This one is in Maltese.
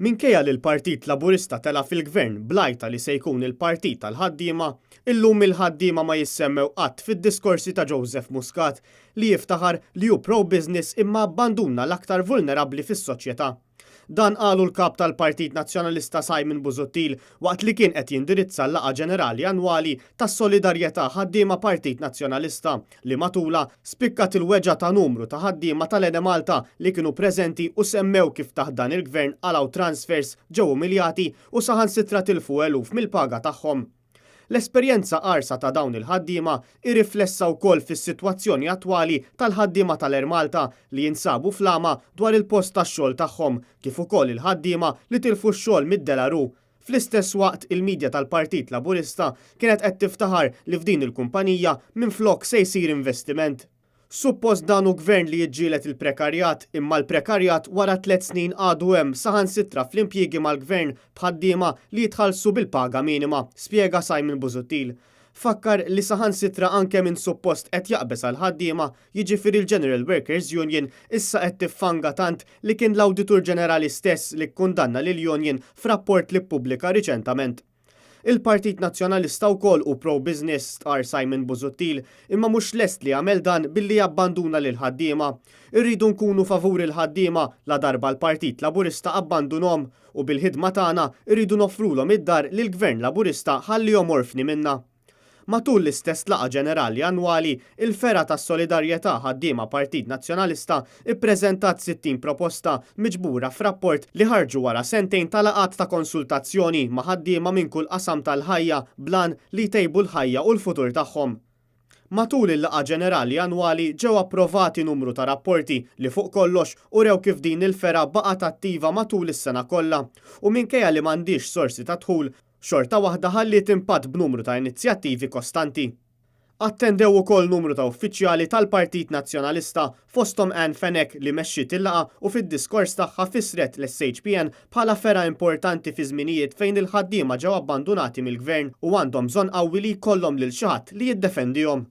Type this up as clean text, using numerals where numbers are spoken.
Minkejja li l-Partit Laburista tela' fil-Gvern bl-għajta li se jkun il-partit tal-ħaddiema, illum il-ħaddiema ma jissemmew qatt fid-diskorsi ta' Joseph Muscat li jiftaħar li hu pro-business imma abbanduna l-aktar vulnerabbli fis-soċjetà. Dan qalu l-Kap tal-Partit Nazzjonalista Simon Busuttil waqt li kien qed jindirizza l-Laqgħa Ġenerali Annwali tas-Solidarjetà Ħaddiema Partit Nazzjonalista li matulha spikkat il-weġgħa ta' numru ta' ħaddiema tal-Enemalta li kienu preżenti u semmew kif taħt dan il-Gvern qalgħu transfers, ġew umiljati u saħansitra tilfu eluf mill-paga tagħhom. L-esperjenza qarsa ta' dawn il-ħaddiema hi riflessa wkoll fis-sitwazzjoni attwali tal-ħaddiema tal-Air Malta li jinsabu fl-għama dwar il-post tax-xogħol tagħhom kif ukoll il-ħaddiema li tilfu x-xogħol mid-De La Rue. Fl-istess waqt il-media tal-Partit Laburista kienet qed tiftaħar li f'din il-kumpanija minflok se jsir investiment. Suppost dan hu gvern li jiġġieled il-prekarjat, imma l-prekarjat wara tlett snin għadu hemm saħansitra fl-impjiegi mal-gvern b'ħaddiema li jitħallsu bil-paga minima, spjega Simon Busuttil. Fakkar li saħansitra anke min suppost qed jaqbeż għall-ħaddiema, jiġifieri l-General Workers Union, issa qed tiffanga tant li kien l-Awditur Ġenerali stess li kkundanna lill-union f'rapport li ppubblika riċentament. Il-Partit Nazzjonalista wkoll hu pro-business, stqarr Simon Busuttil, imma mhux lest li jagħmel dan billi jabbanduna lill-ħaddiema. Irridu nkunu favur il-ħaddiema ladarba l-Partit Laburista abbandunhom u bil-ħidma tagħna rridu noffrulhom id-dar li l-Gvern Laburista ħalliehom orfni minnha. Matul l-istess laqgħa ġenerali annwali, il-fergħa tas-Solidarjetà Ħaddiema Partit Nazzjonalista ppreżentat 60 proposta miġbura f'rapport li ħarġu wara sentejn ta' laqgħat ta' konsultazzjoni ma' ħaddiema minn kull qasam tal-ħajja bl-għan li jtejbu l-ħajja u l-futur tagħhom. Matul il-laqgħa ġenerali annwali ġew approvati numru ta' rapporti li fuq kollox urew kif din il-fergħa baqgħet attiva matul is-sena kollha u minkejja li m'għandhiex sorsi ta' dħul, xorta waħda ħalliet impatt b'numru ta' inizjattivi kostanti. Attendew ukoll numru ta' uffiċjali tal-Partit Nazzjonalista, fosthom Ann Fenech li mexxiet il-laqgħa u fid-diskors tagħha fissret l-SHPN bħala fergħa importanti fi żminijiet fejn il-ħaddiema ġew abbandunati mill-Gvern u għandhom bżonn qawwi li jkollhom lil xi ħadd li jiddefendihom.